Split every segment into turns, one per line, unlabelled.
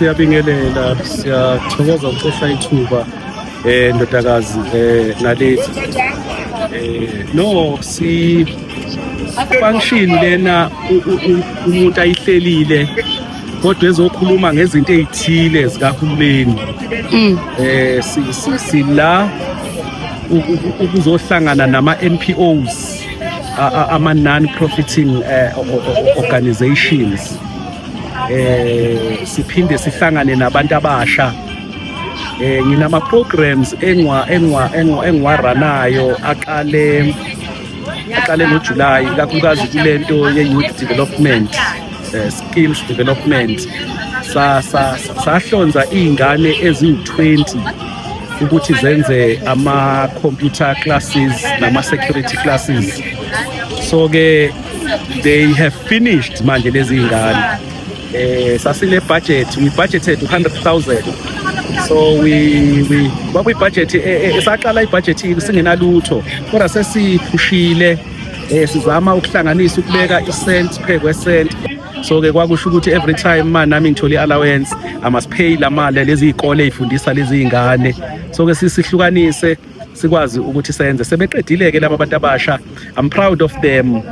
Siyabingelela, siyathokoza ukucosha ithuba, ndodakazi Naledi. No, si function lena umuntu ayihlelile, kodwa ezokhuluma ngezinto ezithile zikahulumeni. Sila ukuzohlangana nama NPOs, ama non profiting organizations, siphinde sihlangane nabantu abasha. Nginama programs engiwa-runayo, aqale ngoJuly, ikakhulukazi kulento ye youth development, skills development. Sa sa sahlonza izingane eziwu20 ukuthi zenze ama computer classes nama security classes. So ke they have finished manje lezi ingane. Sasine budget, we budgeted 100,000, so we kwakuyi budget esaqala, ibudget singenalutho, kodwa sesiphushile, sizama ukuhlanganisa, ukubeka i-cent per kwecent. So ke kwakusho ukuthi every time ma nami ngithola i-allowance, I must pay la mali lezi izikole ezifundisa lezi izingane. So ke sisihlukanise, sikwazi ukuthi senze. Sebeqedile ke laba abantu abasha. I'm proud of them.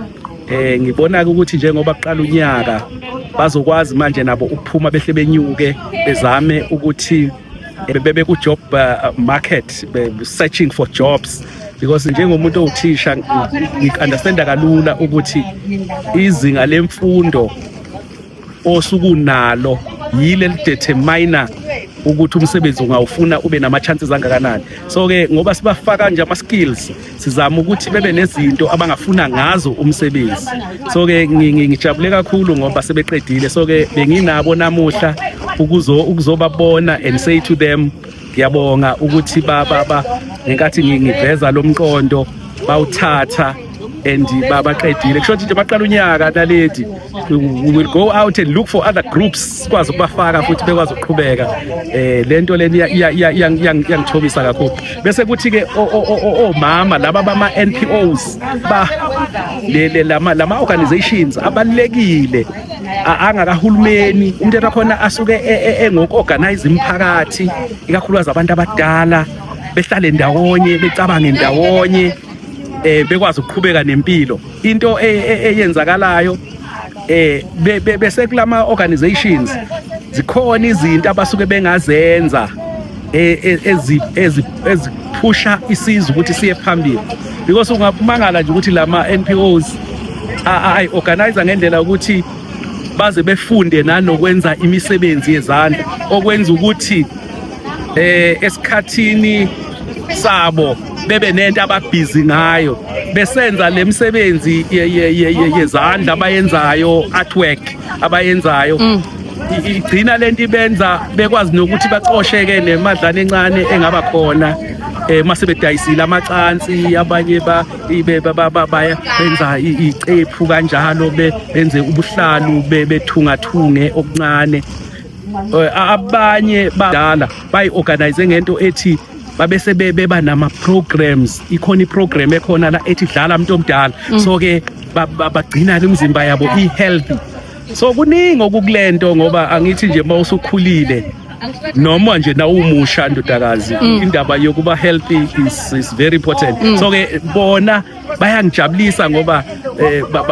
Ngibona ukuthi njengoba kuqala unyaka, bazokwazi manje nabo ukuphuma, behle benyuke, bezame ukuthi bebe ku job market, searching for jobs, because njengomuntu owuthisha ngi-understanda kalula ukuthi izinga lemfundo osukunalo yile lidetermina ukuthi umsebenzi ungawufuna ube nama chances angakanani. So ke ngoba sibafaka nje ama skills, sizama ukuthi bebe nezinto abangafuna ngazo umsebenzi. So ke ngijabule kakhulu ngoba sebeqedile. So ke benginabo namuhla ukuzobabona and say to them ngiyabonga ukuthi ba ngenkathi ngiveza lo mqondo bawuthatha and babaqedile. Kusho ukuthi nje baqala unyaka, Naledi, we will go out and look for other groups, sikwazi ukubafaka futhi bekwazi ukuqhubeka. Lento leni iyangithobisa kakhulu. Bese kuthi ke omama laba bama NPOs, ba le lama organizations abalekile angakahulumeni, umthetho wakhona asuke engoku-organize imiphakathi, ikakhulukazi abantu abadala, behlale ndawonye, becabange ndawonye, bekwazi ukuqhubeka nempilo. Into eyenzakalayo bese kulama organizations zikhona izinto abasuke bengazenza eziphusha isizwe ukuthi siye phambili, because ungamangala nje ukuthi lama NPOs ayi organize ngendlela ukuthi baze befunde nanokwenza imisebenzi yezandla, okwenza ukuthi esikhathini sabo bebe nento ababhizi ngayo, besenza lemsebenzi yezandla abayenzayo, artwork abayenzayo. Igcina lento ibenza bekwazi nokuthi bacosheke nemadlana encane engaba khona mase bedayisile amacansi. Abanye ba ibe baya benza icephu kanjalo, benze ubuhlalu, bethungathunge okuncane. Abanye badala bayi-organize ngento ethi babese beba nama programs. Ikhona iprogram ekhona la ethi "Dlala umuntu omdala". So ke bagcina imizimba yabo i-healthy. So kuningi okukulento, ngoba angithi nje uma usukhulile noma nje nawumusha, ndodakazi, indaba yokuba healthy is very important. So ke bona bayangijabulisa ngoba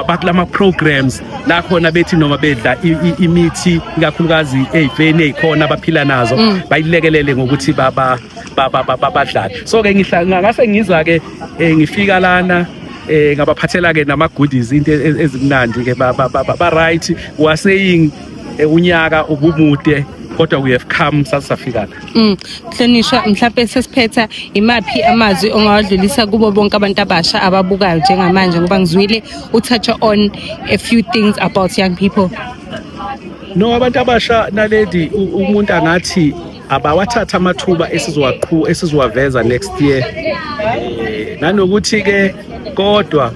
bakulama programs la khona bethi noma bedla imithi, ikakhulukazi ey'feni ey'khona abaphila nazo, bayilekelele ngokuthi badlale. So ke ngase ngiza ke, ngifika lana, ngabaphathela ke nama goodies, into ezimnandi ke. Ba right, we are saying unyaka ubumude, kodwa we have come, sasafika la.
Mhlonishwa, mhlawumbe sesiphetha, imaphi amazwi ongawadlulisa kubo bonke abantu abasha ababukayo njengamanje, ngoba ngizwile u-touch on a few things about young people?
No, abantu abasha, Naledi, umuntu angathi abawathatha amathuba esizowaveza next year, nanokuthi ke kodwa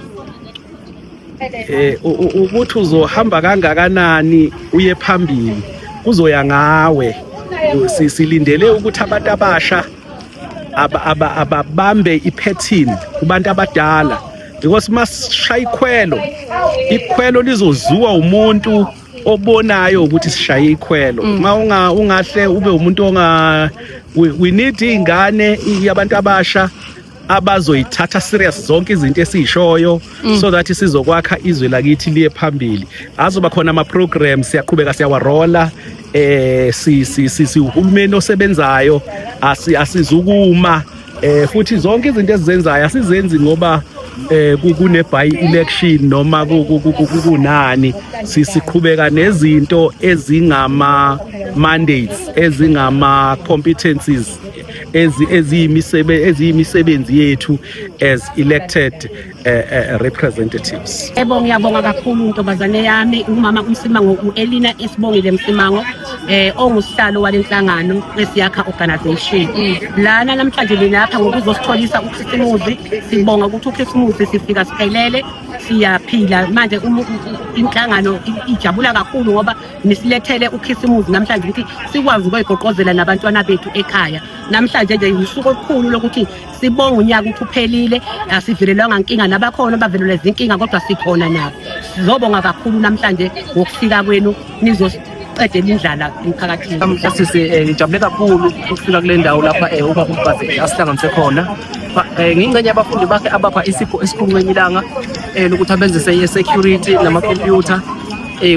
ukuthi uzohamba kangakanani uye phambili kuzoya ngawe. Silindele ukuthi abantu abasha ababambe ipattern kubantu abadala, because masishaya ikhwelo, ikhwelo lizozuwa umuntu. Obonayo ukuthi sishaye ikhwelo, ma unga ungahle ube umuntu onga we need ingane yabantu abasha abazoyithatha serious zonke izinto esiyishoyo so that sizokwakha izwe lakithi liye phambili. Azoba khona ama programs, siyaqhubeka siyawarola. Si si si uhulumeni osebenzayo, asizukuma. Futhi zonke izinto esizenzayo asizenzi ngoba kune by election noma kunani. Siqhubeka nezinto ezingama mandates, ezingama competencies, eziyimisebenzi yethu as elected representatives.
Yebo, ngiyabonga kakhulu ntombazane yami. Umama uMsimango, u-Elina Esibongile Msimango, ongusihlalo walenhlangano esiyakha organization. Lana namhlanje nilapha ngokuzositholisa uKhisimuzi. Sibonga ukuthi uKhisimuzi sifika siphelele, siyaphila manje. Inhlangano ijabula kakhulu ngoba nisilethele uKhisimuzi namhlanje ukuthi sikwazi ukuyigoqozela nabantwana bethu ekhaya. Namhlanje nje usuku olukhulu lokuthi sibonga unyaka ukuthi uphelile, asivelelwanga nkinga, nabakhona bavelelwe izinkinga kodwa sikhona nabo. Sizobonga kakhulu namhlanje ngokufika kwenu nizosiqedela indlala emphakathini.
Namhla sisi, ngijabule kakhulu ukufika kule ndawo lapha ubaba uMbazi asihlanganise khona. Ngiyingxenye yabafundi bakhe abapha isipho esikhulu ngenye ilanga lokuthi abenzise i-security namakhompyutha.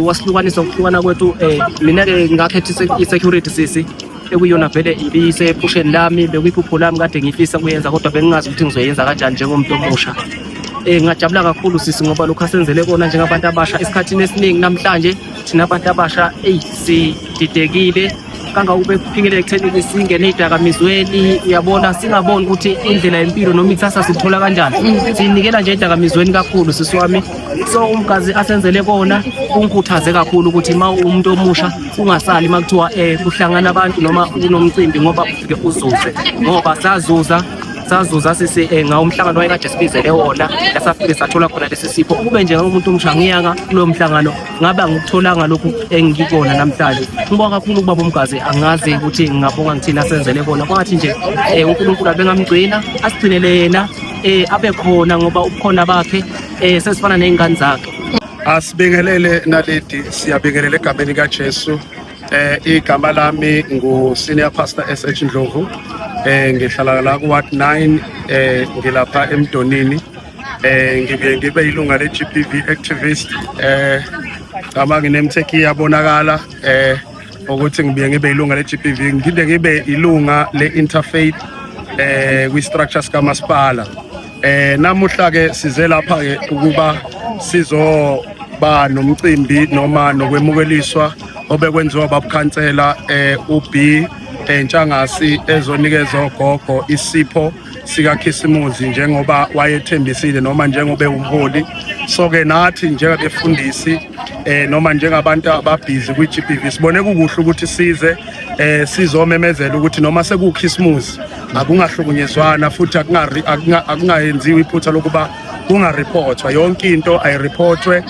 Wasihlukanisa ukuhlukana kwethu. Mina-ke ngakhetha i-security sisi, ekuyiyona vele ibisephusheni lami, bekuyiphupho lami kade ngifisa kuyenza, kodwa bengingazi ukuthi ngizoyenza kanjani njengomuntu omusha. Ngingajabula kakhulu sisi ngoba lokhu asenzele kona njengabantu abasha esikhathini esiningi namhlanje thina abantu abasha eyi sididekile kangakube kuphikelele ekutheni singene ey'dakamizweni, uyabona, singaboni ukuthi indlela yempilo noma ikusasa sithola kanjani, siyinikela nje ey'dakamizweni kakhulu sisi wami. So umgazi asenzele kona kungikhuthaze kakhulu ukuthi uma umuntu omusha ungasali uma kuthiwa kuhlangana abantu noma kunomcimbi, ngoba ufike uzuze, ngoba sazuza sisi ngawo umhlangano wayekade sibizele wona, lasafike sathola khona lesi sipho. Ukube nje umuntu omusha ngiyanga kulowo mhlangano, ngabe angikutholanga lokhu engikubona namhlanje. Ngibonga kakhulu kubaba uMgazi, angazi ukuthi ngingabonga ngithini asenzele kona. Kwangathi nje uNkulunkulu abengamgcina, asigcinele yena, abe khona, ngoba ubukhona bakhe sesifana ney'ngane zakhe.
Asibingelele Naledi, siyabingelela egameni kaJesu. Igama lami ngu Senior Pastor SH Ndlovu. Ngihlala la ku Ward 9, ngilapha eMdonini. Ngibuye ngibe ilunga le GBV activist. Ngama ngi-name tag iyabonakala ukuthi ngibuye ngibe ilunga le GBV, ngiphinde ngibe ilunga le interfaith kwi structures kamasipala. Namuhla ke size lapha ke ukuba sizoba nomcimbi noma nokwemukeliswa obekwenziwa babukhansela uB Ntshangasi ezonikeza ogogo isipho sikaKhisimuzi njengoba wayethembisile noma njengoba ewumholi. So ke nathi njengabefundisi noma njengabantu ababhizi kwi-GBV sibone kukuhle ukuthi size sizomemezela ukuthi noma sekukhisimusi akungahlukunyezwana futhi akungayenziwa iphutha lokuba kungareportwa yonke into, ayireportwe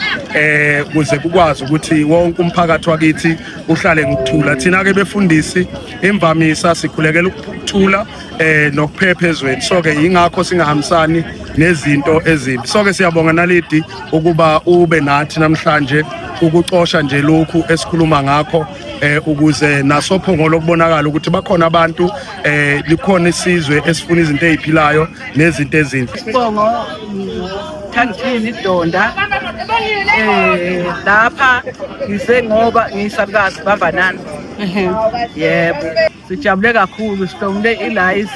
kuze kukwazi ukuthi wonke umphakathi wakithi uhlale ngokuthula. Thina ke befundisi imvamisa sikhulekela ukuthula nokuphepha ezweni, so ke ingakho singahambisani nezinto ezimbi. So ke siyabonga Naledi ukuba ube nathi namhlanje ukucosha nje lokhu esikhuluma ngakho ukuze nasophongolo kubonakala ukuthi bakhona abantu, likhona isizwe esifuna izinto eziphilayo nezinto ezinhle.
Sibongo Thandithini Donda. Lapha ngize ngoba ngiyisalukazi bambanani. Yebo, sijabule kakhulu, sihlomule i-rice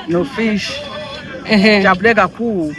no fish. Jabule kakhulu.